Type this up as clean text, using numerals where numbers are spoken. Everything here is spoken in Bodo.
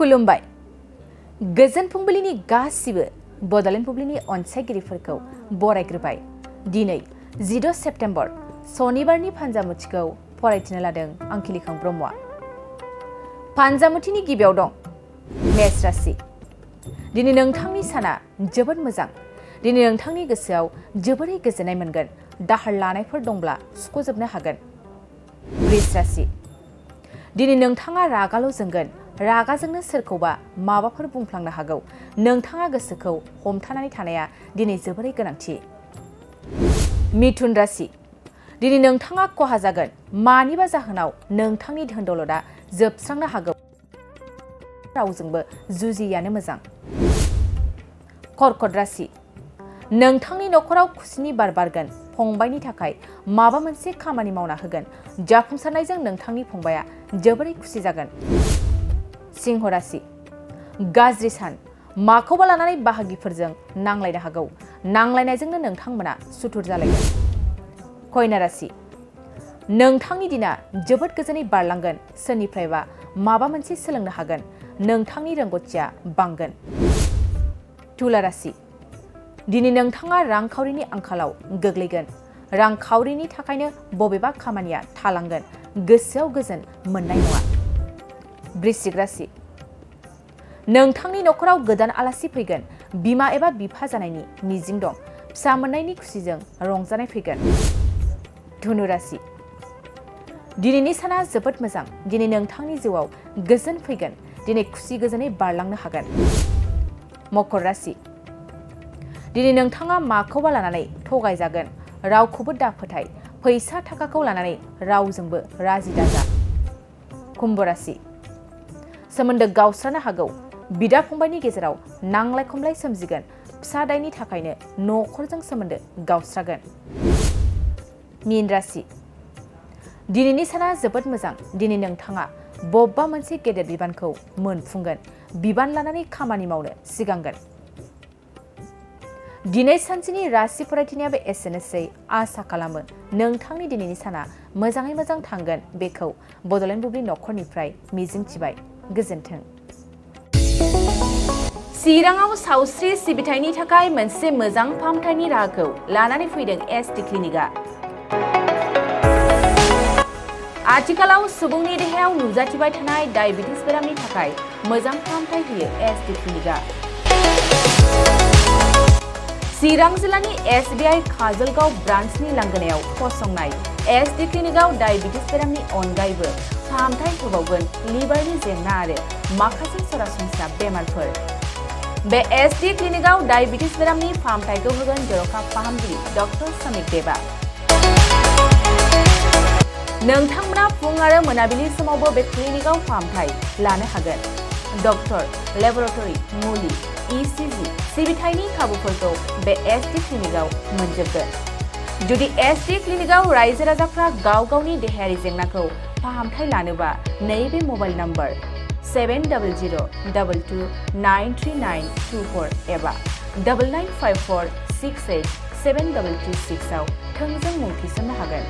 खुलुमबाय गोजोन फुंबिलिनि गासिबो बड'लेण्ड बुब्लिनि अनसायगिरिफोरखौ बरायग्रोबाय। दिनै 16 सेप्तेम्बर सनिबारनि फान्जामुथिखौ फरायथिनो लादों आंखिलिखां ब्रह्मआ। फान्जामुथिनि गिबियाव दं मेष राशि। दिनै नोंथांनि साना जोबोद मोजां। दिनै नोंथांनि गोसोआव जोबोरै गोजोननाय मोनगोन। दाहार लानायफोर दंब्ला सुख'जोबनो हागोन। वृष राशि। दिनै नोंथाङा रागाल' जोंगोन। रागाजोंनो सोरखौबा माबाफोर बुंफ्लांनो हागौ। नोंथाङा गोसोखौ हमथानानै थानाया दिनै जोबोरै गोनांथि। मिथुन राशि। दिनै नोंथाङा खहा जागोन। मानिबा जाहोनाव नोंथांनि धोन दौलतआ जोबस्रांनो हागौ। रावजोंबो जुजियैयानो मोजां। कर्कट राशि। नोंथांनि नखराव खुसिनि बार बारगोन। फंबायनि थाखाय माबा मोनसे खामानि मावना होगोन। जाफुंसारनायजों नोंथांनि फंबाया जोबोरै खुसि जागोन। सिंह राशि। गाज्रि सान। माखौबा लानानै बाहागिफोरजों नांलायनो हागौ। नांलायनायजोंनो नोंथांमोना सुथुर जालायगोन। कन्या राशि। नोंथांनि दिना जोबोद गोजोनै बारलांगोन। सोरनिफ्रायबा माबा मोनसे सोलोंनो हागोन। नोंथांनि रोंग'थिया बांगोन। तुला राशि। दिनै नोंथाङा रांखावरिनि आंखालाव गोग्लैगोन। रांखावरिनि थाखायनो बबेबा खामानिया थालांगोन। गोसोआव गोजोन मोननाय नङा। वृश्चिक राशि। नोंथांनि नखराव गोदान आलासि फैगोन। बिमा एबा बिफा जानायनि मिजिं दं। फिसा मोननायनि खुसिजों रंजानाय फैगोन। धनु राशि। दिनैनि साना जोबोद मोजां। दिनै नोंथांनि जिउआव गोजोन फैगोन। दिनै खुसि गोजोनै बारलांनो हागोन। मकर राशि। दिनै नोंथाङा माखौबा लानानै थगायजागोन। रावखौबो दाफोथाय। फैसा थाखाखौ लानानै रावजोंबो राजि दाजा। कुम्भ राशि। सोमोन्दो गावस्रानो हागौ। बिदा फंबायनि गेजेराव नांलाय खमलाय सोमजिगोन। फिसा दायनि थाखायनो नखरजों सोमोन्दो गावस्रागोन। मीन राशि। दिनैनि साना जोबोद मोजां। दिनै नोंथाङा बबेबा मोनसे गेदेर बिबानखौ मोनफुंगोन। बिबान लानानै खामानि मावनो सिगांगोन। दिनै सानसेनि राशि फरायथिनायाबो एसेनोसै। आसा खालामो नोंथांनि दिनैनि साना मोजाङै मोजां थांगोन। बेखौ बड'लेण्ड बुब्लि नखरनिफ्राय मिजिंथिबाय। गोजोन्थों। चिराङाव सावस्रि सिबिथायनि थाखाय मोनसे मोजां फाहामथायनि राहाखौ लानानै फैदों एसटि क्लिनिकआ। आथिखालाव सुबुंनि देहायाव नुजाथिबाय थानाय डायबिटिस बेरामनि थाखाय मोजां फाहामथाय होयो एसटि क्लिनिकआ। चिरां जिल्लानि SBI काजलगाव ब्रान्चनि लांगोनायाव फसंनाय एसटि क्लिनिकआव डायबिटिस बेरामनि अनगायैबो फाहामथाय होबावगोन लिभारनि जेंना आरो माखासे सरासनस्रा बेमारफोर। बे एसटि क्लिनिकआव डायबिटिस बेरामनि फाहामथायखौ होगोन जर'खा फाहामगिरि डक्टर समिक देबा। नोंथांमोना फुं आरो मोनाबिलि समावबो बे क्लिनिकआव फाहामथाय लानो हागोन। डक्टर, लेबरेटरि, मुलि, ECG सिबिथायनि खाबुफोरखौ बे एसटि क्लिनिकआव मोनजोबगोन। जुदि एसटि क्लिनिकआव रायजो राजाफ्रा गाव गावनि देहायारि जेंनाखौ फाहामथाय लानोबा नैबे मबाइल नम्बर 7002293924 एबा 9954687236 आव थोंजों मुं थिसननो हागोन।